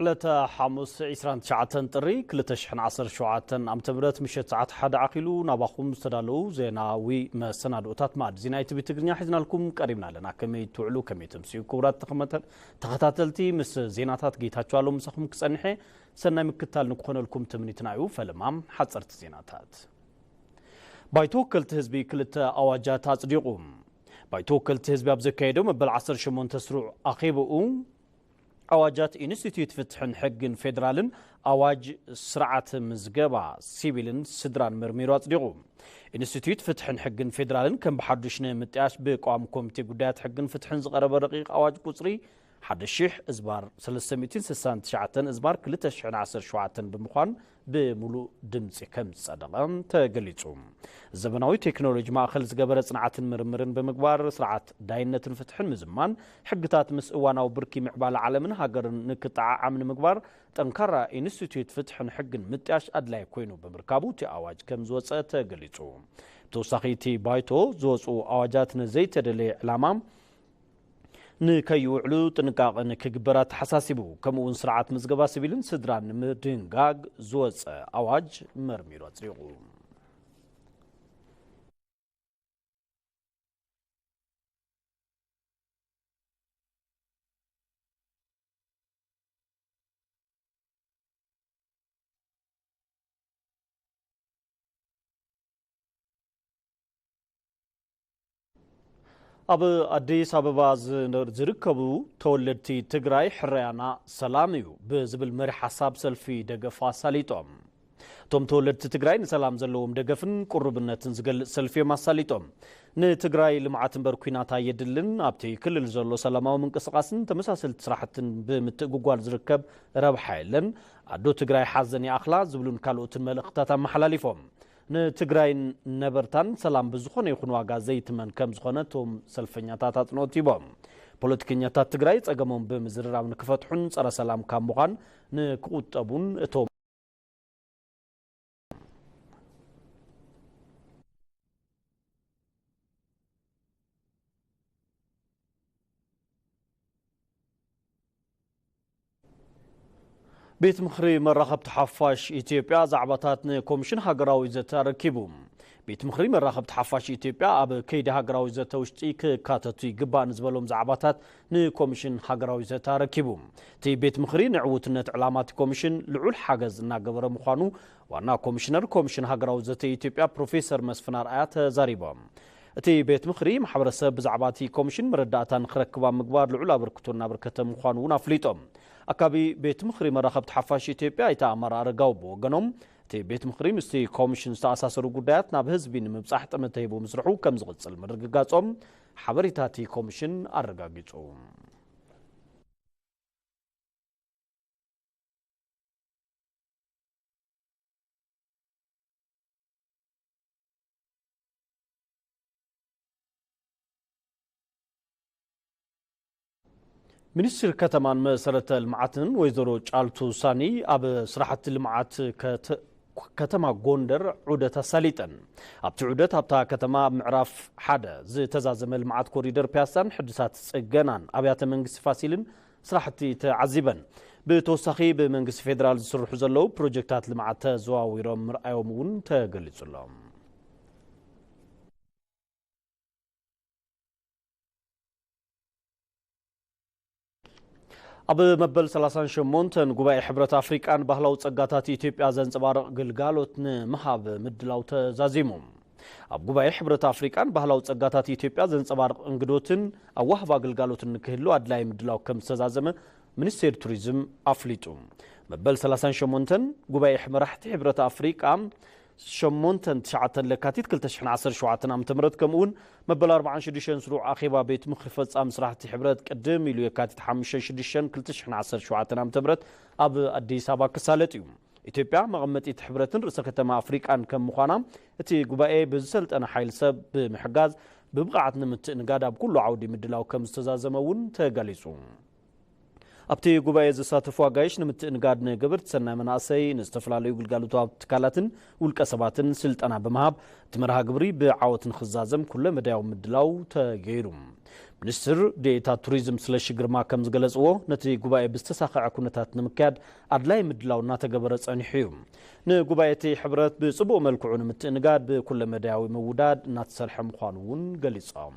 ዕለተ ሓሙስ ዕስራን ትሽዓተን ጥሪ ክልተ ሽሕን ዓሰርተ ሸውዓተን ዓመተ ምህረት ምሸት ሰዓት ሓደ ኣኺሉ ናባኹም ዝተዳለዉ ዜናዊ መሰናድኦታት መኣዲ ዜና ኢቲቪ ትግርኛ ሒዝናልኩም ቀሪብና ኣለና። ከመይ ትውዕሉ፣ ከመይ ተምስዩ? ክቡራት ተኸመተ-፣ ተኸታተልቲ፣ ምስ ዜናታት ጌታቸው ኣለሙ ምሳኹም ክጸንሐ ሰናይ ምክታል ንክኾነልኩም ትምኒትና እዩ። ፈለማ ሓጸርቲ ዜናታት። ባይቶ ወከልቲ ህዝቢ ክልተ ኣዋጃት ኣጽዲቑ። ባይቶ ወከልቲ ህዝቢ ኣብ ዘካየዶ መበል ዓሰርተ ሸሞንተ ስሩዕ ኣኼባኡ ኣዋጃት ኢንስቲትዩት ፍትሕን ሕግን ፌዴራልን ኣዋጅ ስርዓት ምዝገባ ሲቪልን ስድራን መርሚሩ ኣጽዲቑ። ኢንስቲትዩት ፍትሕን ሕግን ፌዴራልን ከም ብሓዱሽ ንምጥያሽ ብቀዋሚ ኮሚቴ ጉዳያት ሕግን ፍትሕን ዝቐረበ ረቂቕ ኣዋጅ ቁጽሪ ሓደ ሺሕ እዝባር ሰለስተ ሚእትን ስሳን ትሽዓተን እዝባር ክልተ ሽሕን ዓሰርተ ሸውዓተን ብምዃን ብምሉእ ድምጺ ከም ዝጸደቐ ተገሊጹ። ዘበናዊ ቴክኖሎጂ ማእከል ዝገበረ ጽንዓትን ምርምርን ብምግባር ስርዓት ዳይነትን ፍትሕን ምዝማን፣ ሕግታት ምስ እዋናዊ ብርኪ ምዕባለ ዓለምን ሃገርን ንክጠዓዓም ንምግባር ጠንካራ ኢንስቲትዩት ፍትሕን ሕግን ምጥያሽ ኣድላይ ኮይኑ ብምርካቡ እቲ ኣዋጅ ከም ዝወጸ ተገሊጹ። ብተወሳኺ እቲ ባይቶ ዝወጹ ኣዋጃት ንዘይተደለየ ዕላማ ንከይውዕሉ ጥንቃቐ ንክግበር ኣተሓሳሲቡ። ከምኡ እውን ስርዓት ምዝገባ ሲቪልን ስድራን ንምድንጋግ ዝወጸ ኣዋጅ መርሚሩ ኣጽዲቑ። ኣብ ኣዲስ ኣበባ ዝነ-፣ ዝርከቡ ተወለድቲ ትግራይ ሕርያና ሰላም እዩ ብዝብል መሪ ሓሳብ ሰልፊ ደገፍ ኣሳሊጦም። እቶም ተወለድቲ ትግራይ ንሰላም ዘለዎም ደገፍን ቅሩብነትን ዝገልጽ ሰልፊ እዮም ኣሳሊጦም። ንትግራይ ልምዓት እምበር ኲናት ኣየድልን፣ ኣብቲ ክልል ዘሎ ሰላማዊ ምንቅስቓስን ተመሳሰልቲ ስራሕትን ብምትእጉጓል ዝርከብ ረብሓ የለን፣ ኣዶ ትግራይ ሓዘን ይኣኽላ ዝብሉን ካልኦትን መልእኽትታት ኣመሓላሊፎም። ንትግራይ ነበርታን ሰላም ብዝኾነ ይኹን ዋጋ ዘይትመን ከም ዝኾነ እቶም ሰልፈኛታት ኣጽንኦት ሂቦም። ፖለቲከኛታት ትግራይ ጸገሞም ብምዝርራብ ንክፈትሑን ጸረ ሰላም ካብ ምዃን ንክቑጠቡን እቶም ቤት ምኽሪ መራኸብቲ ሓፋሽ ኢትዮጵያ ዛዕባታት ንኮሚሽን ሃገራዊ ዘተ ኣረኪቡ። ቤት ምኽሪ መራኸብቲ ሓፋሽ ኢትዮጵያ ኣብ ከይዲ ሃገራዊ ዘተ ውሽጢ ክካተቱ ይግባእ ንዝበሎም ዛዕባታት ንኮሚሽን ሃገራዊ ዘተ ኣረኪቡ። እቲ ቤት ምኽሪ ንዕዉትነት ዕላማ እቲ ኮሚሽን ልዑል ሓገዝ እናገበረ ምዃኑ ዋና ኮሚሽነር ኮሚሽን ሃገራዊ ዘተ ኢትዮጵያ ፕሮፌሰር መስፍን ኣርኣያ ተዛሪቦም። እቲ ቤት ምኽሪ ማሕበረሰብ ብዛዕባ እቲ ኮሚሽን መረዳእታ ንክረክብ ኣብ ምግባር ልዑል ኣበርክቶ እናበርከተ ምዃኑ እውን ኣፍሊጦም። ኣካቢ ቤት ምኽሪ መራኸብቲ ሓፋሽ ኢትዮጵያ ኣይተ ኣማራ ኣረጋዊ ብወገኖም፣ እቲ ቤት ምኽሪ ምስቲ ኮሚሽን ዝተኣሳሰሩ ጉዳያት ናብ ህዝቢ ንምብጻሕ ጠመተ ሂቡ ምስርሑ ከም ዝቕጽል ምርግጋጾም ሓበሬታ እቲ ኮሚሽን ኣረጋጊጹ። ሚኒስትር ከተማን መሰረተ ልምዓትን ወይዘሮ ጫልቱ ሳኒ ኣብ ስራሕቲ ልምዓት ከተ-፣ ከተማ ጎንደር ዑደት ኣሳሊጠን። ኣብቲ ዑደት ኣብታ ከተማ ኣብ ምዕራፍ ሓደ ዝተዛዘመ ልምዓት ኮሪደር ፒያሳን ሕድሳት ጽገናን ኣብያተ መንግስቲ ፋሲልን ስራሕቲ ተዓዚበን። ብተወሳኺ ብመንግስቲ ፌዴራል ዝስርሑ ዘለዉ ፕሮጀክታት ልምዓት ተዘዋዊሮም ምርኣዮም እውን ተገሊጹሎም። ኣብ መበል ሰላሳን ሸሞንተን ጉባኤ ሕብረት ኣፍሪቃን ባህላዊ ጸጋታት ኢትዮጵያ ዘንጸባርቕ ግልጋሎት ንምሃብ ምድላው ተዛዚሙ። ኣብ ጉባኤ ሕብረት ኣፍሪቃን ባህላዊ ጸጋታት ኢትዮጵያ ዘንጸባርቕ እንግዶትን ኣዋህባ ግልጋሎትን ንክህሉ ኣድላዪ ምድላው ከም ዝተዛዘመ ሚኒስቴር ቱሪዝም ኣፍሊጡ። መበል ሰላሳን ሸሞንተን ጉባኤ መራሕቲ ሕብረት ኣፍሪቃ ሸሞንተን ትሽዓተን ለካቲት ክልተ ሽሕን ዓሰርተ ሸውዓተን ዓመተ ምህረት፣ ከምኡ እውን መበል ኣርባዓን ሽዱሽተን ስሩዕ ኣኼባ ቤት ምኽሪ ፈጻሚ ስራሕቲ ሕብረት ቅድም ኢሉ የካቲት ሓሙሽተ ሽዱሽተ ክልተ ሽሕን ዓሰርተ ሸውዓተን ዓመተ ምህረት ኣብ ኣዲስ ኣበባ ክሳለጥ እዩ። ኢትዮጵያ መቐመጢት ሕብረትን ርእሰ ከተማ ኣፍሪቃን ከም ምዃና፣ እቲ ጉባኤ ብዝሰልጠነ ሓይል ሰብ ብምሕጋዝ ብብቕዓት ንምትእንጋድ ኣብ ኩሉ ዓውዲ ምድላው ከም ዝተዛዘመ እውን ተገሊጹ። ኣብቲ ጉባኤ ዝሳተፉ ኣጋይሽ ንምትእንጋድ ንገበርቲ ሰናይ መናእሰይ፣ ንዝተፈላለዩ ግልጋሎታዊ ትካላትን ውልቀ ሰባትን ስልጠና ብምሃብ፣ እቲ መርሃ ግብሪ ብዓወት ንክዛዘም ኩለ መዳያዊ ምድላው ተገይሩ። ሚኒስትር ዴኤታ ቱሪዝም ስለሺ ግርማ ከም ዝገለጽዎ፣ ነቲ ጉባኤ ብዝተሳኸዐ ኩነታት ንምክያድ ኣድላይ ምድላው እናተገበረ ጸኒሑ እዩ። ንጉባኤ እቲ ሕብረት ብጽቡቕ መልክዑ ንምትእንጋድ ብኩለ መዳያዊ ምውዳድ እናተሰርሐ ምዃኑ እውን ገሊጾም።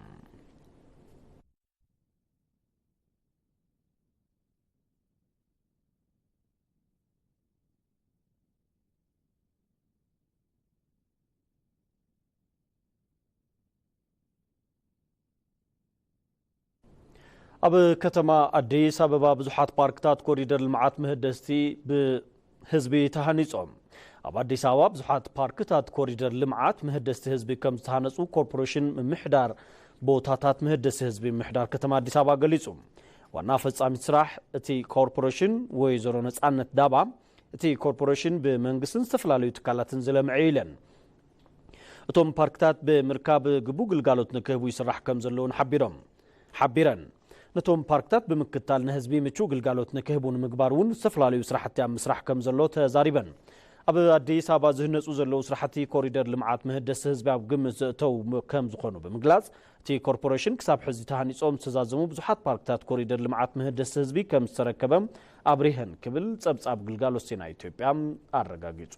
ኣብ ከተማ ኣዲስ ኣበባ ብዙሓት ፓርክታት ኮሪደር ልምዓት ምህደስቲ ብህዝቢ ተሃኒጾም። ኣብ ኣዲስ ኣበባ ብዙሓት ፓርክታት ኮሪደር ልምዓት ምህደስቲ ህዝቢ ከም ዝተሃነጹ ኮርፖሬሽን ምምሕዳር ቦታታት ምህደሲ ህዝቢ ምምሕዳር ከተማ ኣዲስ ኣበባ ገሊጹ። ዋና ፈጻሚት ስራሕ እቲ ኮርፖሬሽን ወይዘሮ ነጻነት ዳባ፣ እቲ ኮርፖሬሽን ብመንግስትን ዝተፈላለዩ ትካላትን ዝለምዐ ኢለን። እቶም ፓርክታት ብምርካብ ግቡእ ግልጋሎት ንክህቡ ይስራሕ ከም ዘለውን ሓቢሮም ሓቢረን። ነቶም ፓርክታት ብምክታል ንህዝቢ ምቹእ ግልጋሎት ንክህቡ ንምግባር እውን ዝተፈላለዩ ስራሕቲ ኣብ ምስራሕ ከም ዘሎ ተዛሪበን። ኣብ ኣዲስ ኣበባ ዝህነፁ ዘለዉ ስራሕቲ ኮሪደር ልምዓት ምህደሲ ህዝቢ ኣብ ግምት ዘእተው ከም ዝኾኑ ብምግላፅ፣ እቲ ኮርፖሬሽን ክሳብ ሕዚ ተሃኒፆም ዝተዛዘሙ ብዙሓት ፓርክታት ኮሪደር ልምዓት ምህደሲ ህዝቢ ከም ዝተረከበ ኣብሪሀን ክብል ፀብፃብ ግልጋሎት ዜና ኢትዮጵያ ኣረጋጊፁ።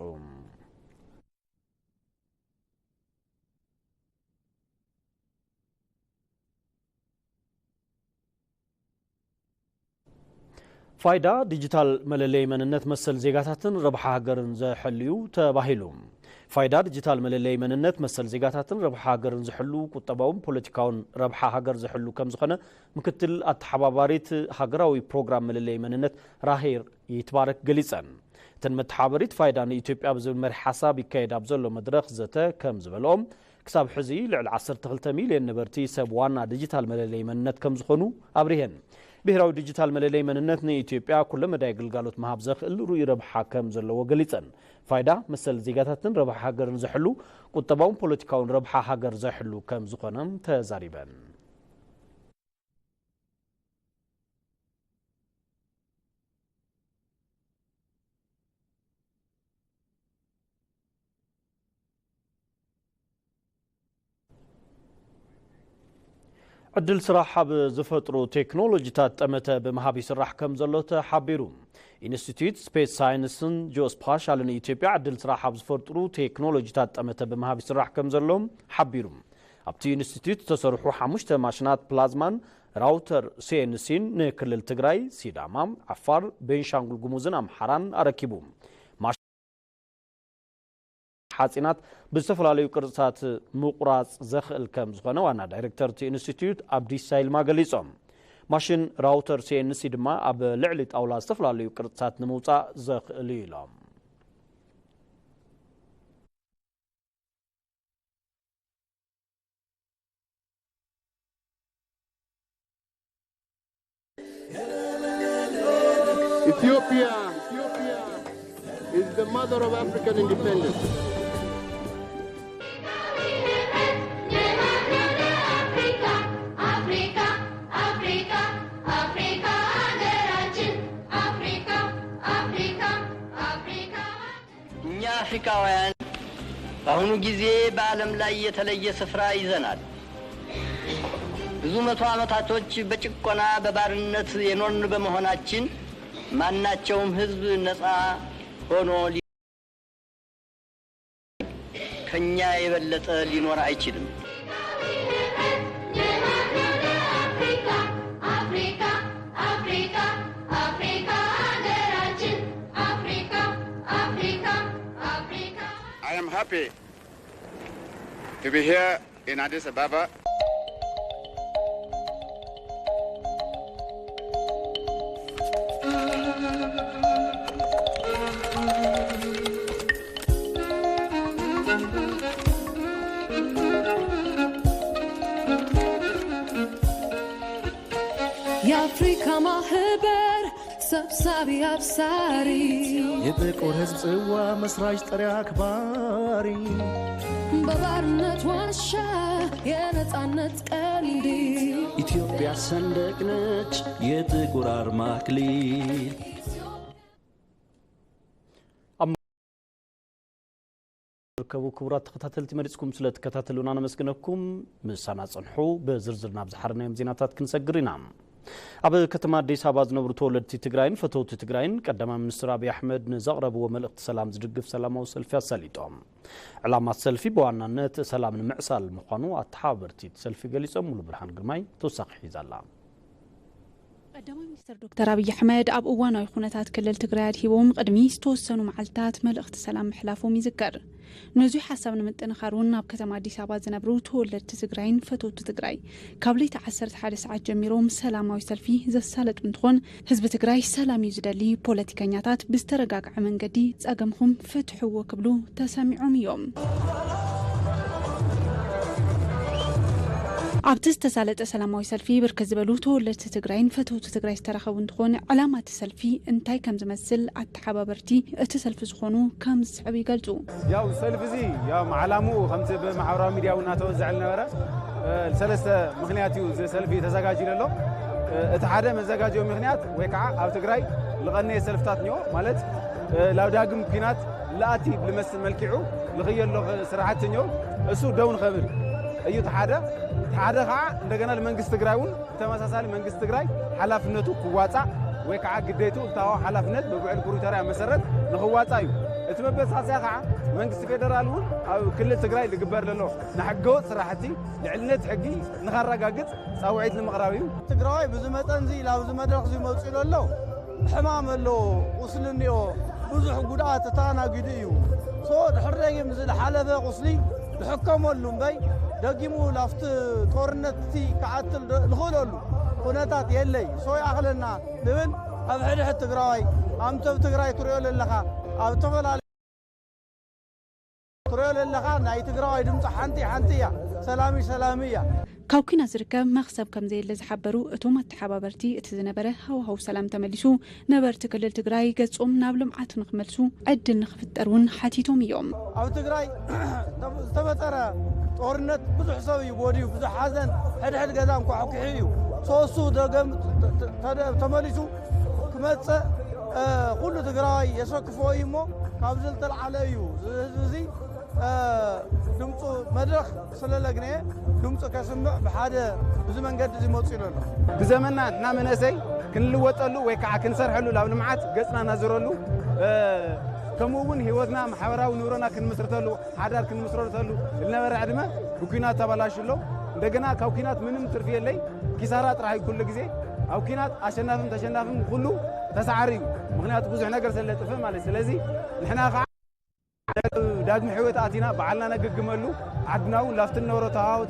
ፋይዳ ዲጂታል መለለይ መንነት መሰል ዜጋታትን ረብሓ ሃገርን ዘሕልዩ ተባሂሉ። ፋይዳ ዲጂታል መለለይ መንነት መሰል ዜጋታትን ረብሓ ሃገርን ዝሕሉ ቁጠባውን ፖለቲካውን ረብሓ ሃገር ዘሕሉ ከም ዝኾነ ምክትል ኣተሓባባሪት ሃገራዊ ፕሮግራም መለለይ መንነት ራሄር ይትባረክ ገሊጸን። እተን መተሓባበሪት ፋይዳ ንኢትዮጵያ ብዝብል መሪሕ ሓሳብ ይካየድ ኣብ ዘሎ መድረኽ ዘተ ከም ዝበልኦም፣ ክሳብ ሕዚ ልዕሊ ዓሰርተ ክልተ ሚልዮን ነበርቲ ሰብ ዋና ዲጂታል መለለይ መንነት ከም ዝኾኑ ኣብሪሀን። ብሄራዊ ዲጂታል መለለይ መንነት ንኢትዮጵያ ኩለመዳይ ግልጋሎት ምሃብ ዘኽእል ርኡይ ረብሓ ከም ዘለዎ ገሊጸን። ፋይዳ መሰል ዜጋታትን ረብሓ ሃገርን ዘሕሉ፣ ቁጠባውን ፖለቲካውን ረብሓ ሃገር ዘሕሉ ከም ዝኾነ ተዛሪበን። ዕድል ስራሕ ኣብ ዝፈጥሩ ቴክኖሎጂታት ጠመተ ብምሃብ ይስራሕ ከም ዘሎ ተሓቢሩ። ኢንስቲትዩት ስፔስ ሳይንስን ጂኦስፓሻልን ኢትዮጵያ ዕድል ስራሕ ኣብ ዝፈጥሩ ቴክኖሎጂታት ጠመተ ብምሃብ ይስራሕ ከም ዘሎ ሓቢሩ። ኣብቲ ኢንስቲትዩት ዝተሰርሑ ሓሙሽተ ማሽናት ፕላዝማን ራውተር ሲኤንሲን ንክልል ትግራይ፣ ሲዳማ፣ ዓፋር፣ ቤንሻንጉል ጉሙዝን ኣምሓራን ኣረኪቡ። ሓጺናት ብዝተፈላለዩ ቅርጽታት ምቑራጽ ዘኽእል ከም ዝኾነ ዋና ዳይሬክተር እቲ ኢንስቲትዩት ኣብዲሳ ይልማ ገሊጾም። ማሽን ራውተር ሲኤንሲ ድማ ኣብ ልዕሊ ጣውላ ዝተፈላለዩ ቅርጽታት ንምውጻእ ዘኽእል እዩ ኢሎም። Ethiopia is the mother of African independence. እኛ አፍሪካውያን በአሁኑ ጊዜ በዓለም ላይ የተለየ ስፍራ ይዘናል። ብዙ መቶ ዓመታቶች በጭቆና በባርነት የኖርን በመሆናችን ማናቸውም ህዝብ ነፃ ሆኖ ሊ- ከኛ የበለጠ ሊኖር አይችልም። I am happy to be here in Addis Ababa. የአፍሪካ ማህበር ሰብሳቢ አብሳሪ፣ የጥቁር ህዝብ ጽዋ መስራች ጠሪ አክባሪ፣ በባርነት ዋሻ የነጻነት ቀንዲል፣ ኢትዮጵያ ሰንደቅ ነች የጥቁር አርማ አክሊል። ከቡ ክቡራት ተኸታተልቲ፣ መሪጽኩም ስለ ትከታተሉና ነመስግነኩም። ምሳና ጽንሑ። ብዝርዝር ናብ ዝሓረናዮም ዜናታት ክንሰግር ኢና። ኣብ ከተማ ኣዲስ ኣበባ ዝነብሩ ተወለድቲ ትግራይን ፈተውቲ ትግራይን ቀዳማይ ሚኒስትር ኣብይ ኣሕመድ ንዘቕረብዎ መልእኽቲ ሰላም ዝድግፍ ሰላማዊ ሰልፊ ኣሳሊጦም። ዕላማ ሰልፊ ብዋናነት ሰላም ንምዕሳል ምዃኑ ኣተሓባበርቲ እቲ ሰልፊ ገሊጾም። ሙሉ ብርሃን ግርማይ ተወሳኺ ሒዛ ኣላ። ቀዳማይ ሚኒስትር ዶክተር ኣብይ ኣሕመድ ኣብ እዋናዊ ኩነታት ክልል ትግራይ ኣድሂቦም ቅድሚ ዝተወሰኑ መዓልታት መልእኽቲ ሰላም ምሕላፎም ይዝከር። ነዚ ሓሳብ ንምጥንኻር እውን ኣብ ከተማ ኣዲስ ኣበባ ዝነብሩ ተወለድቲ ትግራይን ፈተውቲ ትግራይ ካብ ለይቲ ዓሰርተ ሓደ ሰዓት ጀሚሮም ሰላማዊ ሰልፊ ዘሳለጡ እንትኾን፣ ህዝቢ ትግራይ ሰላም እዩ ዝደሊ፣ ፖለቲከኛታት ብዝተረጋግዐ መንገዲ ጸገምኹም ፍትሕዎ ክብሉ ተሰሚዖም እዮም። ኣብቲ ዝተሳለጠ ሰላማዊ ሰልፊ ብርክት ዝበሉ ተወለድቲ ትግራይን ፈተውቲ ትግራይ ዝተረኸቡ እንትኾን፣ ዕላማ እቲ ሰልፊ እንታይ ከም ዝመስል ኣተሓባበርቲ እቲ ሰልፊ ዝኾኑ ከም ዝስዕብ ይገልጹ። ያው ሰልፊ እዚ ያው ዓላምኡ ከምቲ ብማሕበራዊ ሚድያ እውን እናተወዝዐ ዝነበረ፣ እ፣ ሰለስተ ምኽንያት እዩ እዚ ሰልፊ ተዘጋጅዩ ዘሎ። እ፣ እቲ ሓደ መዘጋጀዊ ምኽንያት ወይ ከዓ ኣብ ትግራይ ልቐነየ ሰልፍታት እኒኦ ማለት፣ እ፣ ላብ ዳግም ኲናት ልኣቲ ብልመስል መልክዑ ልኽየሎ ስራሕቲ እኒኦ እሱ ደው ንኸብል እዩ እቲ ሓደ። እቲ ሓደ ከዓ እንደገና ንመንግስቲ ትግራይ እውን ብተመሳሳሊ መንግስቲ ትግራይ ሓላፍነቱ ክዋፃእ ወይ ከዓ ግዴቱ ዝተሃወ ሓላፍነት ብውዕል ፕሪቶርያ መሰረት ንኽዋፃእ እዩ። እቲ መበሳስያ ከዓ መንግስቲ ፌደራል እውን ኣብ ክልል ትግራይ ዝግበር ዘሎ ንሕገወጥ ስራሕቲ ልዕልነት ሕጊ ንኸረጋግፅ ፃውዒት ንምቕራብ እዩ። ትግራዋይ ብዚ መጠን እዚ ላብዚ መድረኽ እዚ መፅኡ ዘሎ ሕማም ኣለዎ፣ ቁስሊ እኒኦ፣ ብዙሕ ጉድኣት ተኣናጊዱ እዩ። ሶ ድሕሪ ደጊም እዚ ዝሓለፈ ቁስሊ ዝሕከመሉ እምበይ ደጊሙ ላፍቲ ጦርነት እቲ ክዓትል ዶ-፣ ዝኽእለሉ ኩነታት የለይ። ሶ ይኣኽለና ንብል ኣብ ሕድሕድ ትግራዋይ፣ ኣምተብ ትግራይ ትሪኦ ዘለኻ ኣብ ዝተፈላለዩ ትሪኦ ዘለኻ ናይ ትግራዋይ ድምፂ ሓንቲ ሓንቲ እያ። ሰላሚ ሰላሚ እያ። ካብ ኲናት ዝርከብ መኽሰብ ከም ዘየለ ዝሓበሩ እቶም ኣተሓባበርቲ፣ እቲ ዝነበረ ሃዋህው ሰላም ተመሊሱ ነበርቲ ክልል ትግራይ ገጾም ናብ ልምዓት ንኽመልሱ ዕድል ንኽፍጠር እውን ሓቲቶም እዮም። ኣብ ትግራይ ዝተፈጠረ ጦርነት ብዙሕ ሰብ እዩ ጎድዩ፣ ብዙሕ ሓዘን፣ ሕድሕድ ገዛ እንኳ ኣኩሒ እዩ። ሶሱ ደገም ተ-፣ ተ-፣ ተደ-፣ ተመሊሱ ክመጽእ፣ እ፣ ኩሉ ትግራዋይ የሰክፎ እዩ እሞ ካብዚ ዝተልዓለ እዩ። እዚ ህዝቢ እዚ፣ እ፣ ድምፁ መድረኽ ስለ ለግነየ ድምፁ ከስምዕ ብሓደ እዚ መንገዲ እዚ መፂኡ ኣሎ። ብዘመንና ንሕና መንእሰይ ክንልወጠሉ ወይ ከዓ ክንሰርሐሉ ናብ ልምዓት ገፅና እናዞረሉ፣ እ፣ ከምኡ እውን ህይወትና ማሕበራዊ ኑሮና ክንምስርተሉ ሓዳር ክንምስረተሉ ዝነበረ ዕድመ ብኲናት ተበላሹ ኣሎ። እንደገና ካብ ኲናት ምንም ትርፊ የለይ፣ ኪሳራ ጥራሕ እዩ ኩሉ ግዜ። ኣብ ኲናት ኣሸናፍን ተሸናፍን ኩሉ ተሳዓሪ እዩ። ምኽንያቱ ብዙሕ ነገር ስለ ዝጠፍእ ማለት። ስለዚ ንሕና ከዓ ዳግም ሕይወት ኣቲና ባዕልና ነገግመሉ፣ ዓድና እውን ላፍቲ ነበሮ ተሃዋህው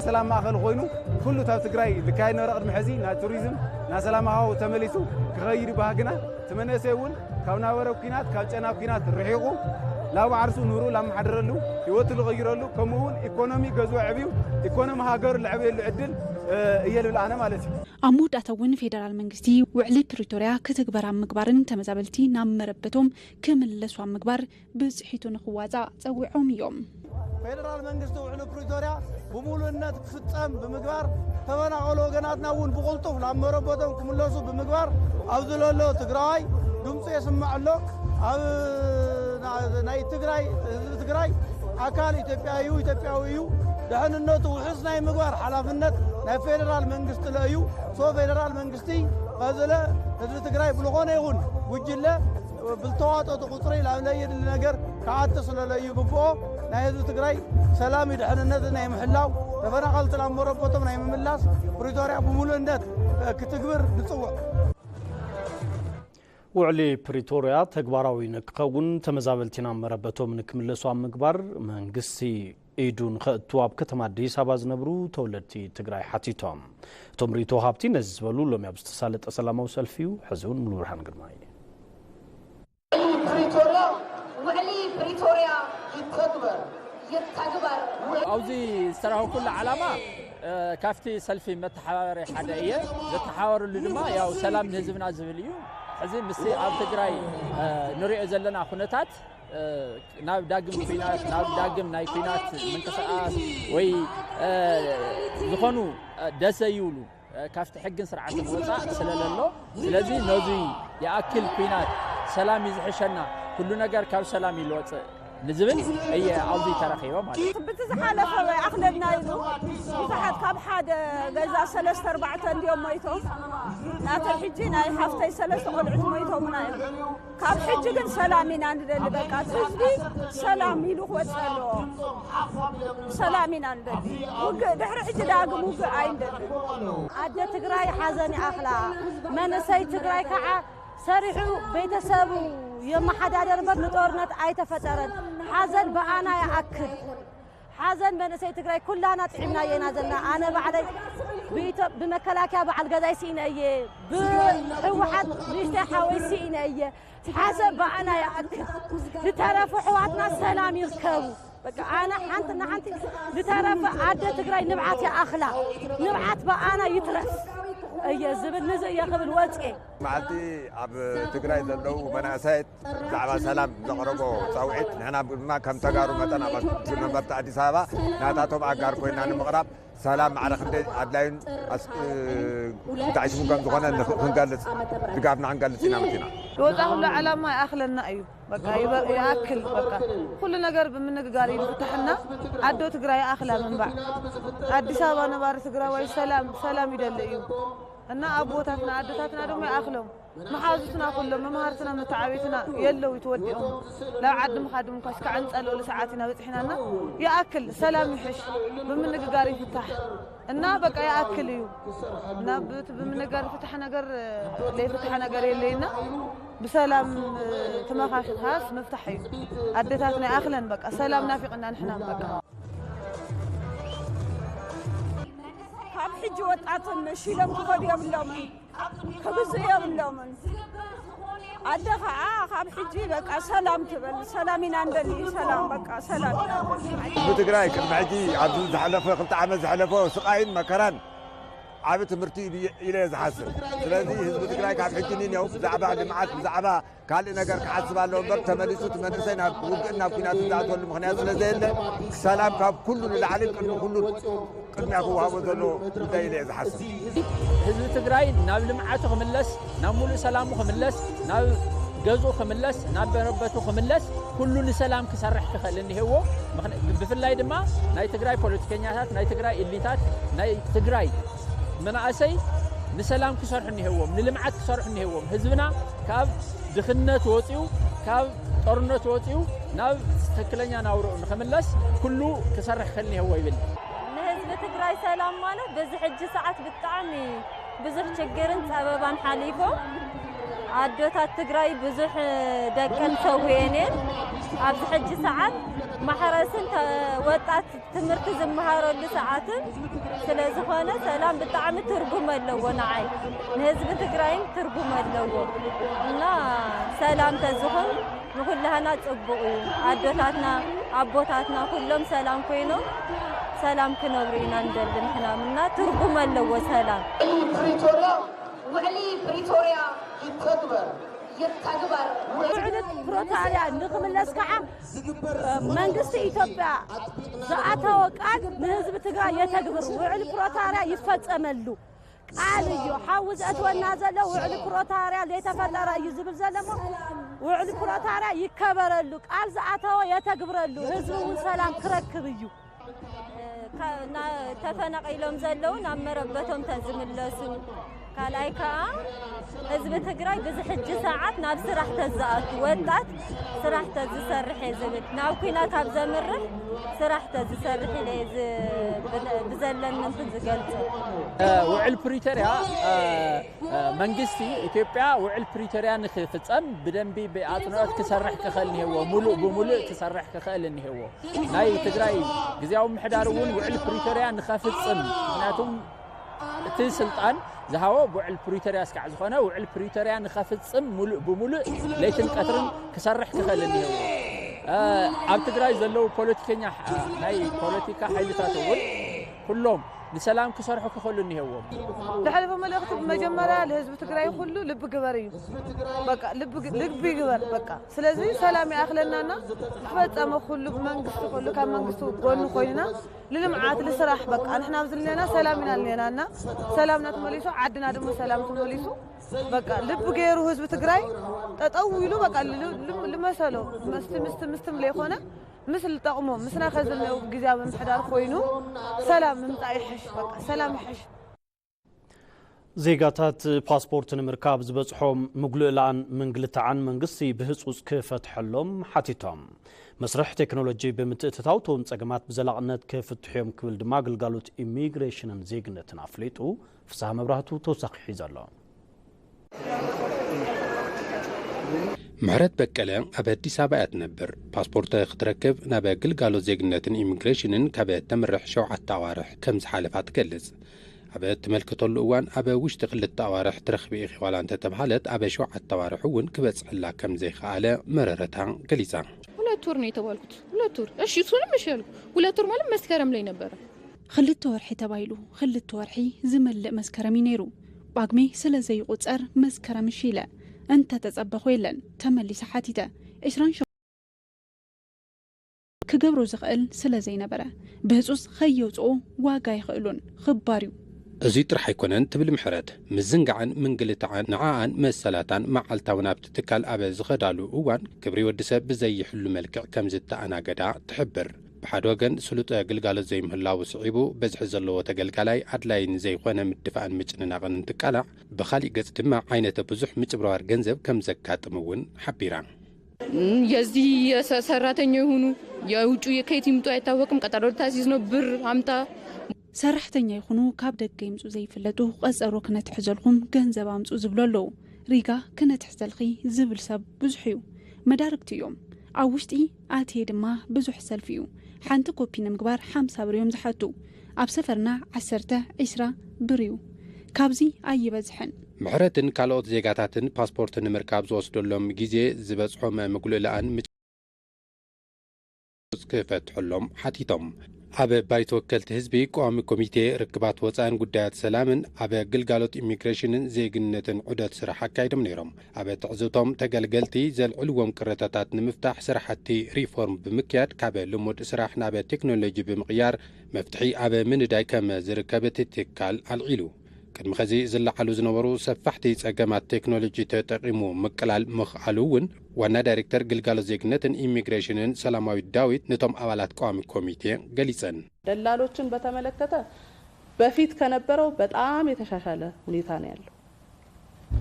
ሰላም ማእኸል ኮይኑ ኩሉ ካብ ትግራይ ዝካየድ ነበረ። ቅድሚ ሕዚ ናይ ቱሪዝም ናይ ሰላም ሃዋህው ተመሊሱ ክኸይድ ባህግና፣ እቲ መንእሰይ እውን ካብ ናበረ ኲናት ካብ ጨና ኲናት ርሒቑ ላብ ዓርሱ ኑሩ ላመሓደረሉ ህይወቱ ዝቕይረሉ ከምኡ እውን ኢኮኖሚ ገዝኡ ዕብዩ ኢኮኖሚ ሃገሩ ልዕብየሉ ዕድል፣ እ፣ እየ ልብል ኣነ ማለት እዩ። ኣብ መወዳእታ እውን ፌደራል መንግስቲ ውዕሊ ፕሪቶርያ ክትግበር ኣብ ምግባርን ተመዛበልቲ ናብ መረበቶም ክምለሱ ኣብ ምግባር ብፅሒቱ ንኽዋፃእ ፀዊዖም እዮም። ፌደራል መንግስቲ ውዕሊ ፕሪቶርያ ብምሉእነት ክፍፀም ብምግባር፣ ተፈናቐሉ ወገናትና እውን ብቕልጡፍ ናብ መረበቶም ክምለሱ ብምግባር፣ ኣብዚ ዘሎ ትግራዋይ ድምፁ የስምዕ ኣሎ። ኣብ ና-፣ ናይ ትግራይ፣ ህዝቢ ትግራይ ኣካል ኢትዮጵያ እዩ፣ ኢትዮጵያዊ እዩ። ደሕንነቱ ውሑስ ናይ ምግባር ሓላፍነት ናይ ፌደራል መንግስቲ ለ እዩ። ሶ ፌደራል መንግስቲ ቐዝለ ህዝቢ ትግራይ ብልኾነ ይኹን ጉጅለ ብልተዋጠጡ ቁፅሪ ላብ ለየድሊ ነገር ክኣቲ ስለለዩ ግብኦ ናይ ህዝቢ ትግራይ ሰላም ድሕንነት ናይ ምሕላው፣ ተፈናቐልቲ ናብ መረበቶም ናይ ምምላስ ፕሪቶርያ ብምሉእነት ክትግብር ንፅውዕ። ውዕሊ ፕሪቶርያ ተግባራዊ ንክኸውን ተመዛበልቲ ናብ መረበቶም ንክምለሱ ኣብ ምግባር መንግስቲ ኢዱ ንኸእቱ ኣብ ከተማ ኣዲስ ኣበባ ዝነብሩ ተወለድቲ ትግራይ ሓቲቶም። እቶም ርእይቶ ሃብቲ ነዚ ዝበሉ ሎሚ ኣብ ዝተሳለጠ ሰላማዊ ሰልፊ እዩ። ሕዚ እውን ሙሉ ብርሃን ግርማይ። ፕሪቶርያ፣ ውዕሊ ፕሪቶርያ ይተግበር፣ ይተግበር። ኣብዚ ዝተረኸብኩሉ ዓላማ፣ እ፣ ካብቲ ሰልፊ መተሓባበሪ ሓደ እየ። ዘተሓባበረሉ ድማ ያው ሰላም ንህዝብና ዝብል እዩ። ሕዚ ምስቲ ኣብ ትግራይ፣ እ፣ ንሪኦ ዘለና ኩነታት፣ እ፣ ናብ ዳግም ኲናት፣ ናብ ዳግም ናይ ኲናት ምንቅስቃስ ወይ፣ እ፣ ዝኾኑ፣ እ፣ ደስ ዘይብሉ፣ እ፣ ካብቲ ሕግን ስርዓትን ወፃእ ስለለሎ፣ ስለዚ ነዚ ይኣክል ኲናት፣ ሰላም እዩ ዝሕሸና፣ ኩሉ ነገር ካብ ሰላም እዩ ዝወፅእ፣ ንዝብል እየ ኣብዚ ተረኺበ ማለት እዩ። ብቲ ዝሓለፈ ኣኽለና ኢሉ ብዙሓት ካብ ሓደ ገዛ ሰለስተ ኣርባዕተ እንዲዮም ሞይቶም። ናተይ ሕጂ ናይ ሓፍተይ ሰለስተ ቆልዑት ሞይቶምና እዮም። ካብ ሕጂ ግን ሰላም ኢና ንደሊ። በቃ እቲ ህዝቢ ሰላም ኢሉ ክወፅእ ኣለዎ። ሰላም ኢና ንደሊ። ውግእ ድሕሪ ሕጂ ዳግም ውግእ ኣይንደሊ። ኣደ ትግራይ ሓዘን ይኣኽላ። መንእሰይ ትግራይ ከዓ ሰሪሑ ቤተሰቡ የመሓዳደር እምበር ንጦርነት ኣይተፈጠረን። ሓዘን ብኣና ይኣክል። ሓዘን መንእሰይ ትግራይ ኩላና ጥዒምናዮ ኢና ዘለና። ኣነ ባዕለይ ብኢትዮ-፣ ብመከላከያ በዓል ገዛይ ስኢነ እየ፣ ብህወሓት ንእሽተይ ሓወይ ስኢነ እየ። ሓዘን ብኣና ይኣክል። ዝተረፉ ኣሕዋትና ሰላም ይርከቡ። በቃ ኣነ ሓንቲ ንሓንቲ ዝተረፈ ኣደ ትግራይ ንብዓት ይኣኽላ። ንብዓት ብኣና ይትረፍ እየ ዝብል፣ ንዚ እየ ክብል ወፅኤ። መዓልቲ ኣብ ትግራይ ዘለዉ መናእሰያት ብዛዕባ ሰላም ዘቕረቦ ፃውዒት ንሕና ድማ ከም ተጋሩ መጠን ኣብ ኣስመራ ነበርቲ ኣዲስ ኣበባ ናታቶም ኣጋር ኮይና ንምቕራብ ሰላም ማዕረ ክንደይ ኣድላዩን ኣስ-፣ እ፣ ብጣዕሚ ሽሙ ከም ዝኾነ ንኽ-፣ ክንገልጽ፣ ድጋፍና ክንገልጽ ኢና መጺና። ዝወጻኹሉ ዓላማ ይኣኽለና እዩ። በቃ ይበ-፣ ይኣክል። በቃ ኩሉ ነገር ብምንግጋር እዩ ዝፍታሕና። ኣዶ ትግራይ ይኣኽላ ምንባዕ። ኣዲስ ኣበባ ነባሪ ትግራዋይ ሰላም፣ ሰላም ይደሊ እዩ። እና ኣቦታትና ኣደታትና ድማ ይኣኽሎም። መሓዙትና ኩሎም መምሃርትና መተዓቤትና የለው ተወዲኦም። ናብ ዓዲ ምኻድ እንኳ እስካዕ እንጸልኦሉ ሰዓት ኢና በጺሕናና። ይኣክል ሰላም ይሕሽ፣ ብምንግጋር ይፍታሕ እና በቃ ይኣክል እዩ። እና ብት-፣ ብምንግጋር ይፍታሕ ነገር፣ ለይፍታሕ ነገር የለይና። ብሰላም ተመኻኺኻስ ምፍታሕ እዩ። ኣደታትና ይኣኽለን በቃ ሰላም ናፊቕና ንሕና በቃ። ካብ ሕጂ ወጣት መሺሎም ክኸዱ የብሎምን። ክብዙ የብሎምን። ኣደ ኸዓ ካብ ሕጂ በቃ ሰላም ትበል፣ ሰላም ኢና እንደሊ፣ ሰላም በቃ ሰላም ኢና እንደሊ። ህዝቢ ትግራይ ቅድሚ ሕጂ ኣብዚ ዝሓለፈ ክልተ ዓመት ዝሓለፎ ስቓይን መከራን ዓቢ ትምህርቲ እዩ ብየ-፣ ኢለ እየ ዝሓስብ። ስለዚ ህዝቢ ትግራይ ካብ ሕጂ ንንየው ብዛዕባ ልምዓት፣ ብዛዕባ ካልእ ነገር ክሓስብ ኣለዎ እምበር ተመሊሱ እቲ መንእሰይ ናብ ውግእን ናብ ኲናትን ዝኣትወሉ ምኽንያት ስለ ዘየለ ሰላም ካብ ኩሉ ንላዕልን ቅድሚ ኩሉ ቅድሚያ ክወሃቦ ዘለዎ ጉዳይ ኢለ እየ ዝሓስብ። ህዝቢ ትግራይ ናብ ልምዓቱ ክምለስ፣ ናብ ሙሉእ ሰላሙ ክምለስ፣ ናብ ገዝኡ ክምለስ፣ ናብ መረበቱ ክምለስ ኩሉ ንሰላም ክሰርሕ ክኽእል እኒሄዎ። ምኽንያ-፣ ብፍላይ ድማ ናይ ትግራይ ፖለቲከኛታት፣ ናይ ትግራይ ኢሊታት፣ ናይ ትግራይ መናእሰይ ንሰላም ክሰርሑ እኒሄዎም፣ ንልምዓት ክሰርሑ እኒሄዎም። ህዝብና ካብ ድኽነት ወፂኡ፣ ካብ ጦርነት ወፂኡ ናብ ትክክለኛ ናብርኡ ንኽምለስ ኩሉ ክሰርሕ ክኽእል እኒሄዎ ይብል። ንህዝቢ ትግራይ ሰላም ማለት በዚ ሕጂ ሰዓት ብጣዕሚ ብዙሕ ችግርን ፀበባን ሓሊፎም ኣዶታት ትግራይ ብዙሕ ደቀን ሰዊኤን እየን። ኣብዚ ሕጂ ሰዓት ማሕረስን ተ-፣ ወጣት ትምህርቲ ዝመሃረሉ ሰዓትን ስለ ዝኾነ ሰላም ብጣዕሚ ትርጉም ኣለዎ ንዓይ፣ ንህዝቢ ትግራይን ትርጉም ኣለዎ እና ሰላም ተዝኾን ንኹላህና ጽቡቕ እዩ። ኣዶታትና፣ ኣቦታትና ኩሎም ሰላም ኮይኖም ሰላም ክነብሩ ኢና ንደሊ ንሕና እና ትርጉም ኣለዎ ሰላም። ፕሪቶርያ፣ ውዕሊ ፕሪቶርያ ይተግበር፣ ይተግበር። ውዕሊ ፕሪቶርያ ንኽምለስ ከዓ መንግስቲ ኢትዮጵያ ዝኣተወ ቃል ንህዝቢ ትግራይ የተግብር፣ ውዕሊ ፕሪቶርያ ይፈጸመሉ ቃል እዩ። ሓዊ ዘእትወና ዘሎ ውዕሊ ፕሪቶርያ ዘይተፈጠረ እዩ ዝብል ዘሎ እሞ ውዕሊ ፕሪቶርያ ይከበረሉ፣ ቃል ዝኣተወ የተግብረሉ፣ ህዝቢ እውን ሰላም ክረክብ እዩ። ካ-፣ ና-፣ ተፈናቒሎም ዘለዉ ናብ መረበቶም ተዝምለሱ፣ ካልኣይ ከኣ ህዝቢ ትግራይ ብዚ ሕጂ ሰዓት ናብ ስራሕ ተዝኣቱ፣ ወጣት ስራሕ ተዝሰርሕ እየ ዝብል። ናብ ኲናት ካብ ዘምርሕ ስራሕ ተዝሰርሕ ኢለ እየ ዝ-፣ ብ-፣ ብዘለኒ እንትን ዝገልጾ። ውዕል ፕሪቶርያ፣ እ፣ እ፣ መንግስቲ ኢትዮጵያ ውዕል ፕሪቶርያ ንክፍጸም ብደንቢ ብኣጽንኦት ክሰርሕ ክኽእል እኒሄዎ። ሙሉእ ብሙሉእ ክሰርሕ ክኽእል እኒሄዎ። ናይ ትግራይ ግዝያዊ ምምሕዳር እውን ውዕል ፕሪቶርያ ንኸፍጽም፣ ምኽንያቱም እቲ ስልጣን ዝሃቦ ብውዕል ፕሪቶርያ እስካዕ ዝኾነ፣ ውዕል ፕሪቶርያ ንኸፍጽም ሙሉእ ብሙሉእ ለይትን ቀትርን ክሰርሕ ክኽእል እኒሄዎ። እ፣ ኣብ ትግራይ ዘለዉ ፖለቲከኛ፣ እ፣ ናይ ፖለቲካ ሓይልታት እውን ኩሎም ንሰላም ክሰርሑ ክኽእሉ እኒሄዎም። ለሐለፈ መልእኽቲ ብመጀመርያ ለህዝቢ ትግራይ ኩሉ ልቢ ግበር እዩ። በቃ ልቢ ግ- ልቢ ይግበር በቃ። ስለዚ ሰላም ይኣኽለናና ዝፈጸመ ኩሉ ብመንግስቲ ኩሉ ካብ መንግስቲ ጎኒ ኮይንና ልልምዓት ልስራሕ በቃ ንሕና ኣብዚ ልኔና ሰላም ኢና ልኔናና ሰላምና ተመሊሱ ዓድና ድማ ሰላም ተመሊሱ በቃ ልቢ ገይሩ ህዝቢ ትግራይ ጠጠው ኢሉ በቃ ል- ል- ልመሰሎ ምስቲ ምስቲ ምስቲ ለይኮነ ምስ ልጠቕሞ ምስና ከዝነው ግዜያዊ ምምሕዳር ኮይኑ ሰላም ምምፃእ ይሕሽ በቃ ሰላም ይሕሽ። ዜጋታት ፓስፖርት ንምርካብ ዝበፅሖም ምጉልእላን ምንግልታዕን መንግስቲ ብህፁፅ ክፈትሐሎም ሓቲቶም። መስርሕ ቴክኖሎጂ ብምትእትታው እቶም ፀገማት ብዘላቕነት ክፍትሑ እዮም ክብል ድማ ግልጋሎት ኢሚግሬሽንን ዜግነትን ኣፍሊጡ። ፍስሃ መብራህቱ ተወሳኺ ሒዙ ኣሎ። ምሕረት በቀለ ኣብ ኣዲስ ኣበባ እያ ትነብር። ፓስፖርት ክትረክብ ናብ ግልጋሎት ዜግነትን ኢሚግሬሽንን ካብ እተምርሕ ሸውዓተ ኣዋርሕ ከም ዝሓለፋ ትገልጽ። ኣብ እትመልክተሉ እዋን ኣብ ውሽጢ ክልተ ኣዋርሕ ትረኽቢ ኢኺ ዋላ እንተተባህለት ኣብ ሸውዓተ ኣዋርሕ እውን ክበጽሐላ ከም ዘይኸኣለ መረረታ ገሊጻ። ሁለት ወር ነው የተባልኩት። ሁለት ወር እሺ፣ እሱንም እሺ ያልኩ ሁለት ወር ማለት መስከረም ላይ ነበረ። ክልተ ወርሒ ተባሂሉ። ክልተ ወርሒ ዝመልእ መስከረም እዩ ነይሩ። ጳጉሜ ስለ ዘይቑጸር መስከረም እሺ ኢለ። እንተ ተጸበኹ የለን። ተመሊሰ ሓቲተ። ዕስራን ክገብሮ ዝኽእል ስለ ዘይነበረ ብህጹጽ ከየውጽኦ ዋጋ የኽእሉን ኽባር እዩ። እዙይ ጥራሕ ኣይኮነን ትብል ምሕረት፣ ምዝንጋዕን ምንግልታዕን ንዓኣን መሰላታን መዓልታዊ ናብቲ ትካል ኣብ ዝኸዳሉ እዋን ክብሪ ወዲ ሰብ ብዘይሕሉ መልክዕ ከም ዝተኣናገዳ ትሕብር። ብሓደ ወገን ስሉጥ ግልጋሎት ዘይምህላዉ ስዒቡ በዝሒ ዘለዎ ተገልጋላይ ኣድላይን ዘይኮነ ምድፋእን ምጭንናቕን እንትቃላዕ፣ ብኻሊእ ገጽ ድማ ዓይነተ ብዙሕ ምጭብርባር ገንዘብ ከም ዘጋጥም እውን ሓቢራ። የዚህ የሰ- ሰራተኛ የሆኑ የውጩ የከየት ይምጡ አይታወቅም። ቀጠሮ ልታሲዝ ነው ብር አምጣ። ሰራሕተኛ ይኹኑ ካብ ደገ ይምፁ ዘይፍለጡ ቀፀሮ ክነትሕዘልኩም ገንዘብ ኣምፁ ዝብሉ ኣለዉ። ሪጋ ክነትሕዘልኺ ዝብል ሰብ ብዙሕ እዩ። መዳርግቲ እዮም። ኣብ ውሽጢ ኣትየ ድማ ብዙሕ ሰልፊ እዩ። ሓንቲ ኮፒ ንምግባር ሓምሳ ብር እዮም ዝሓቱ። ኣብ ሰፈርና ዓሰርተ፣ ዕስራ ብር እዩ። ካብዚ ኣይበዝሕን። ምሕረትን ካልኦት ዜጋታትን ፓስፖርት ንምርካብ ዝወስደሎም ግዜ ዝበፅሖም ምጉልእላእን ምጭ ክፈትሐሎም ሓቲቶም። ኣብ ባይቶ ወከልቲ ህዝቢ ቀዋሚ ኮሚቴ ርክባት ወፃእን ጉዳያት ሰላምን ኣብ ግልጋሎት ኢሚግሬሽንን ዜግነትን ዑደት ስራሕ ኣካይዶም ነይሮም። ኣብ ትዕዝብቶም ተገልገልቲ ዘልዕልዎም ቅሬታታት ንምፍታሕ ስራሕቲ ሪፎርም ብምክያድ ካብ ልሙድ ስራሕ ናብ ቴክኖሎጂ ብምቕያር መፍትሒ ኣብ ምንዳይ ከም ዝርከብ እቲ ትካል ኣልዒሉ። ቅድሚ ኸዚ ዝለዓሉ ዝነበሩ ሰፋሕቲ ጸገማት ቴክኖሎጂ ተጠቒሙ ምቅላል ምኽኣሉ እውን ዋና ዳይሬክተር ግልጋሎት ዜግነትን ኢሚግሬሽንን ሰላማዊት ዳዊት ነቶም ኣባላት ቀዋሚ ኮሚቴ ገሊጸን። ደላሎችን በተመለከተ በፊት ከነበረው በጣም የተሻሻለ ሁኔታ ነው ያለው።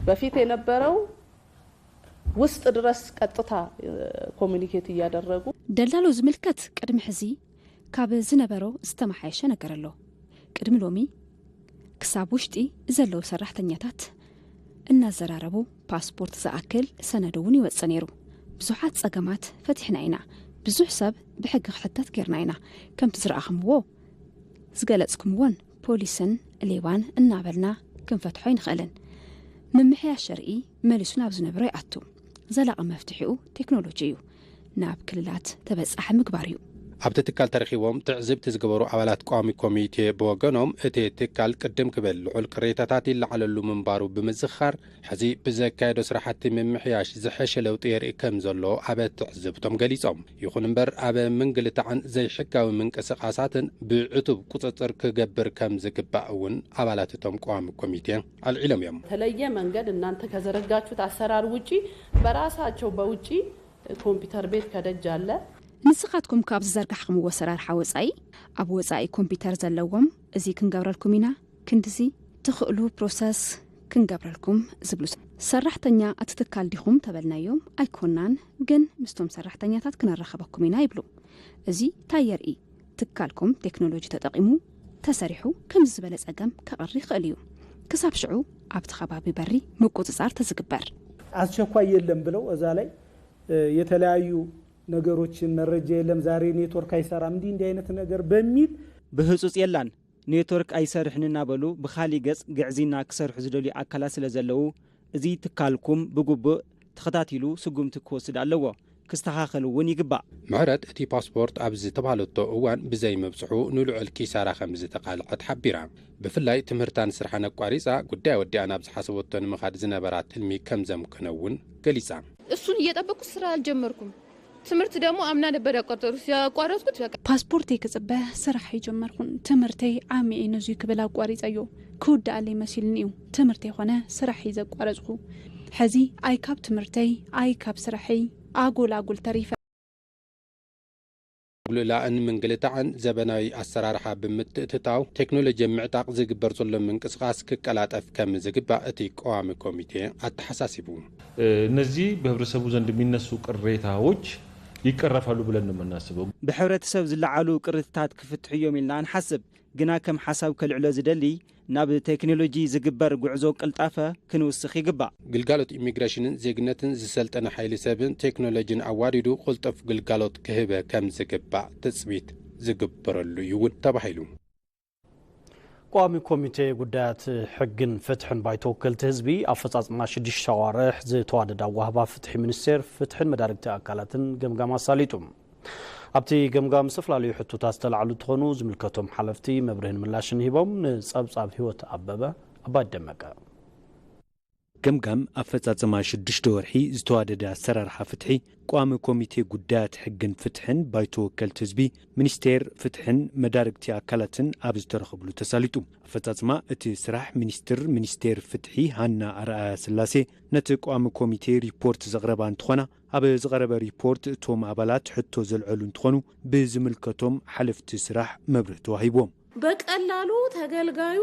በፊት የነበረው ውስጥ ድረስ ቀጥታ ኮሚኒኬት እያደረጉ ደላሎ ዝምልከት ቅድሚ ሕዚ ካብ ዝነበሮ ዝተመሓየሸ ነገር ኣሎ። ቅድሚ ሎሚ ክሳብ ውሽጢ ዘለዉ ሰራሕተኛታት እናዘራረቡ ፓስፖርት ዝኣክል ሰነድ እውን ይወፅእ ነይሩ። ብዙሓት ፀገማት ፈቲሕና ኢና። ብዙሕ ሰብ ብሕጊ ክሕተት ገይርና ኢና። ከምቲ ዝረኣኹምዎ ዝገለፅኩምዎን ፖሊስን ሌባን እናበልና ክንፈትሖ ኣይንኽእልን። ምምሕያሽ ሸርኢ መሊሱ ናብ ዝነበሮ ይኣቱ። ዘላቒ መፍትሒኡ ቴክኖሎጂ እዩ። ናብ ክልላት ተበፃሒ ምግባር እዩ። ኣብቲ ትካል ተረኺቦም ትዕዝብቲ ዝገበሩ ኣባላት ቋሚ ኮሚቴ ብወገኖም እቲ ትካል ቅድም ክብል ልዑል ቅሬታታት ይለዓለሉ ምንባሩ ብምዝኻር ሕዚ ብዘካየዶ ስራሕቲ ምምሕያሽ ዝሐሸ ለውጢ የርኢ ከም ዘሎ ኣብ ትዕዝብቶም ገሊፆም። ይኹን እምበር ኣብ ምንግልታዕን ዘይሕጋዊ ምንቅስቓሳትን ብዕቱብ ቁፅፅር ክገብር ከም ዝግባእ እውን ኣባላት እቶም ቋሚ ኮሚቴ ኣልዒሎም እዮም። በተለየ መንገድ እናንተ ከዘረጋችሁት አሰራር ውጪ በራሳቸው በውጪ ኮምፒውተር ቤት ከደጅ አለ። ንስኻትኩም ካብ ዝዘርጋሕኹምዎ ኣሰራርሓ ወፃኢ ኣብ ወፃኢ ኮምፒውተር ዘለዎም እዚ ክንገብረልኩም ኢና ክንድዚ ትኽእሉ ፕሮሰስ ክንገብረልኩም ዝብሉ ሰራሕተኛ እቲ ትካል ዲኹም ተበልናዮም ኣይኮናን ግን ምስቶም ሰራሕተኛታት ክነራኸበኩም ኢና ይብሉ። እዚ ታይ የርኢ ትካልኩም ቴክኖሎጂ ተጠቒሙ ተሰሪሑ ከምዚ ዝበለ ፀገም ከቕሪ ይኽእል እዩ። ክሳብ ሽዑ ኣብቲ ከባቢ በሪ ምቁፅፃር ተዝግበር። አስቸኳይ የለም ብለው እዛ ላይ የተለያዩ ነገሮችን መረጃ የለም ዛሬ ኔትወርክ አይሰራም እንዲህ እንዲህ አይነት ነገር በሚል ብህፁፅ የላን ኔትወርክ ኣይሰርሕን እናበሉ ብኻሊእ ገፅ ግዕዝይና ክሰርሑ ዝደልዩ ኣካላት ስለዘለዉ እዚ ትካልኩም ብግቡእ ተኸታቲሉ ስጉምቲ ክወስድ ኣለዎ። ክስተኻኸል እውን ይግባእ። ምሕረት እቲ ፓስፖርት ኣብ ዝተባህለቶ እዋን ብዘይምብጽሑ ንልዑል ኪሳራ ከም ዝተቓልዐት ሓቢራ። ብፍላይ ትምህርታን ስራሕን ኣቋሪጻ ጉዳይ ወዲኣ ናብ ዝሓሰበቶ ንምኻድ ዝነበራ ትልሚ ከም ዘምከነ እውን ገሊጻ። እሱን እየጠበቅኩ ስራ አልጀመርኩም። ትምህርት ደግሞ አምና ነበር ያቋረጥኩት። ያቋረጥኩት በቃ ፓስፖርተይ ክጽበ ስራሕ ኣይጀመርኩን። ትምህርተይ ዓሚዒ ነዙይ ክብል ኣቋሪጸዮ። ክውድኣለይ መሲሉኒ እዩ ትምህርተይ ኾነ ስራሐይ ዘቋረጽኩ። ሕዚ ኣይ ካብ ትምህርተይ ኣይ ካብ ስራሐይ ኣጎል ኣጉል ተሪፈ። ጉልላእን ምንግልታዕን ዘበናዊ ኣሰራርሓ ብምትእትታው ቴክኖሎጂ ምዕጣቕ ዝግበር ዘሎ ምንቅስቓስ ክቀላጠፍ ከም ዝግባእ እቲ ቀዋሚ ኮሚቴ ኣተሓሳሲቡ። እነዚህ በህብረተሰቡ ዘንድ የሚነሱ ቅሬታዎች ይቀረፋሉ ብለን ነው የምናስበው። ብሕብረተሰብ ዝለዓሉ ቅርትታት ክፍትሑ እዮም ኢልና ንሓስብ። ግና ከም ሓሳብ ከልዕሎ ዝደሊ ናብ ቴክኖሎጂ ዝግበር ጉዕዞ ቅልጣፈ ክንውስኽ ይግባእ። ግልጋሎት ኢሚግሬሽንን ዜግነትን ዝሰልጠነ ሓይሊ ሰብን ቴክኖሎጂን ኣዋዲዱ ቅልጡፍ ግልጋሎት ክህበ ከም ዝግባእ ትፅቢት ዝግበረሉ እዩ እውን ተባሂሉ። ቋሚ ኮሚቴ ጉዳያት ሕግን ፍትሕን ባይቶ ወከልቲ ህዝቢ ኣፈፃፅማ ሽዱሽተ ኣዋርሕ ዝተዋደደ ኣዋህባ ፍትሒ ሚኒስቴር ፍትሕን መዳርግቲ ኣካላትን ገምጋም ኣሳሊጡ። ኣብቲ ገምጋም ዝተፈላለዩ ሕቶታት ዝተላዕሉ እንትኾኑ ዝምልከቶም ሓለፍቲ መብርህን ምላሽን ሂቦም። ንፀብፃብ ህይወት ኣበበ ኣባይ ደመቀ። ገምጋም ኣፈፃፅማ ሽዱሽተ ወርሒ ዝተዋደደ ኣሰራርሓ ፍትሒ ቋሚ ኮሚቴ ጉዳያት ሕግን ፍትሕን ባይቶ ወከልቲ ህዝቢ ሚኒስቴር ፍትሕን መዳርግቲ ኣካላትን ኣብ ዝተረኸብሉ ተሳሊጡ። ኣፈፃፅማ እቲ ስራሕ ሚኒስትር ሚኒስቴር ፍትሒ ሃና ኣርኣያ ስላሴ ነቲ ቋሚ ኮሚቴ ሪፖርት ዘቕረባ እንትኾና ኣብ ዝቐረበ ሪፖርት እቶም ኣባላት ሕቶ ዘልዐሉ እንትኾኑ ብዝምልከቶም ሓለፍቲ ስራሕ መብርህ ተዋሂቦም። በቀላሉ ተገልጋዩ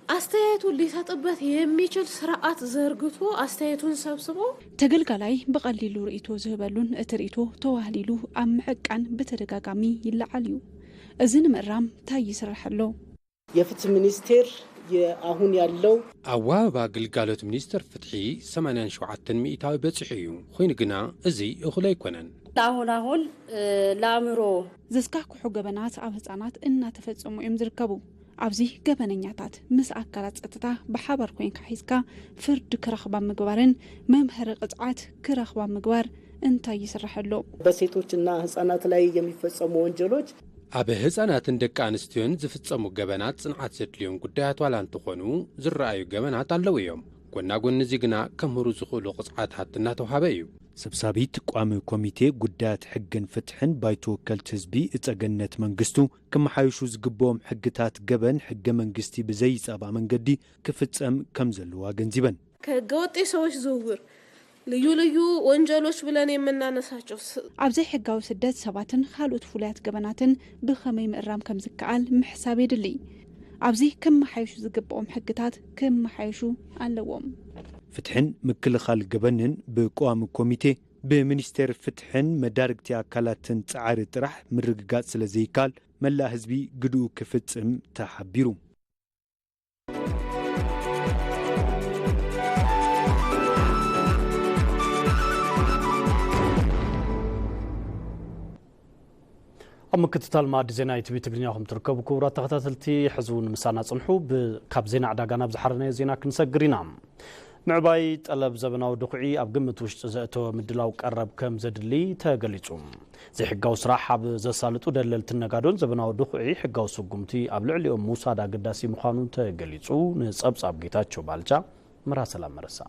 አስተያየቱን ሊሰጥበት የሚችል ስርዓት ዘርግቶ አስተያየቱን ሰብስቦ ተገልጋላይ ብቐሊሉ ርእይቶ ዝህበሉን እቲ ርእይቶ ተዋህሊሉ ኣብ ምዕቃን ብተደጋጋሚ ይለዓል እዩ። እዚ ንምእራም ታይ ይስራሕ ኣሎ? የፍትህ ሚኒስቴር የአሁን ያለው ኣዋህባ ግልጋሎት ሚኒስቴር ፍትሒ ሰማንያን ሸውዓተን ሚእታዊ በፂሑ እዩ። ኮይኑ ግና እዚ እኹል ኣይኮነን። አሁን አሁን ለአእምሮ ዘስካሕክሑ ገበናት ኣብ ህፃናት እናተፈፀሙ እዮም ዝርከቡ። ኣብዚ ገበነኛታት ምስ ኣካላት ፀጥታ ብሓባር ኮይንካ ሒዝካ ፍርዲ ክረኽባ ምግባርን መምሀሪ ቅፅዓት ክረኽባ ምግባር እንታይ ይስራሕ ኣሎ? በሴቶችና ህፃናት ላይ የሚፈጸሙ ወንጀሎች ኣብ ህፃናትን ደቂ ኣንስትዮን ዝፍፀሙ ገበናት ፅንዓት ዘድልዮም ጉዳያት ዋላ እንተኾኑ ዝረኣዩ ገበናት ኣለዉ እዮም። ጎና ጎኒ እዚ ግና ከምህሩ ዝኽእሉ ቅፅዓታት እናተውሃበ እዩ። ሰብሳቢት ቋሚ ኮሚቴ ጉዳያት ሕግን ፍትሕን ባይቶ ወከልቲ ህዝቢ እፀገነት መንግስቱ ክመሓይሹ ዝግብኦም ሕግታት ገበን ሕገ መንግስቲ ብዘይፃባእ መንገዲ ክፍፀም ከም ዘለዎ ኣገንዚበን። ከህገወጥ የሰዎች ዝውውር ልዩ ልዩ ወንጀሎች ብለን የምናነሳቸው ስ- ኣብ ዘይሕጋዊ ስደት ሰባትን ካልኦት ፍሉያት ገበናትን ብኸመይ ምእራም ከም ዝከኣል ምሕሳብ የድሊ። ኣብዚ ክመሓየሹ ዝግብኦም ሕግታት ክመሓየሹ ኣለዎም። ፍትሕን ምክልኻል ገበንን ብቀዋሚ ኮሚቴ ብሚኒስቴር ፍትሕን መዳርግቲ ኣካላትን ፃዕሪ ጥራሕ ምርግጋፅ ስለ ዘይከኣል መላእ ህዝቢ ግድኡ ክፍፅም ተሓቢሩ። ኣብ ምክትታል ማዕዲ ዜና ኢቲቪ ትግርኛ ኹም ትርከቡ ክቡራት ተኸታተልቲ፣ ሕዚ እውን ምሳና ጽንሑ። ብ- ካብ ዜና ዕዳጋ ናብ ዝሓረናዮ ዜና ክንሰግር ኢና። ምዕባይ ጠለብ ዘበናዊ ድኹዒ ኣብ ግምት ውሽጢ ዘእተወ ምድላው ቀረብ ከም ዘድሊ ተገሊጹ። ዘይሕጋዊ ስራሕ ኣብ ዘሳልጡ ደለልትን ነጋዶን ዘበናዊ ድኹዒ ሕጋዊ ስጉምቲ ኣብ ልዕሊኦም ምውሳድ ኣገዳሲ ምዃኑ ተገሊጹ። ንጸብጻብ ጌታቸው ባልቻ፣ ምራ ሰላም መረሳ።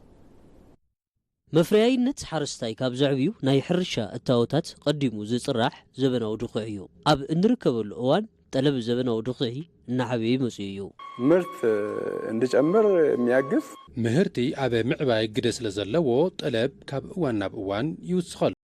መፍረያይነት ሓረስታይ ካብ ዘዕብዩ ናይ ሕርሻ እታወታት ቀዲሙ ዝፅራሕ ዘበናዊ ድኹዒ እዩ። ኣብ እንርከበሉ እዋን ጠለብ ዘበናዊ ድኹዒ እናዓበየ መፂኡ እዩ። ምርት እንዲጨምር የሚያግዝ። ምህርቲ ኣብ ምዕባይ ግደ ስለ ዘለዎ ጠለብ ካብ እዋን ናብ እዋን ይውስኸሉ።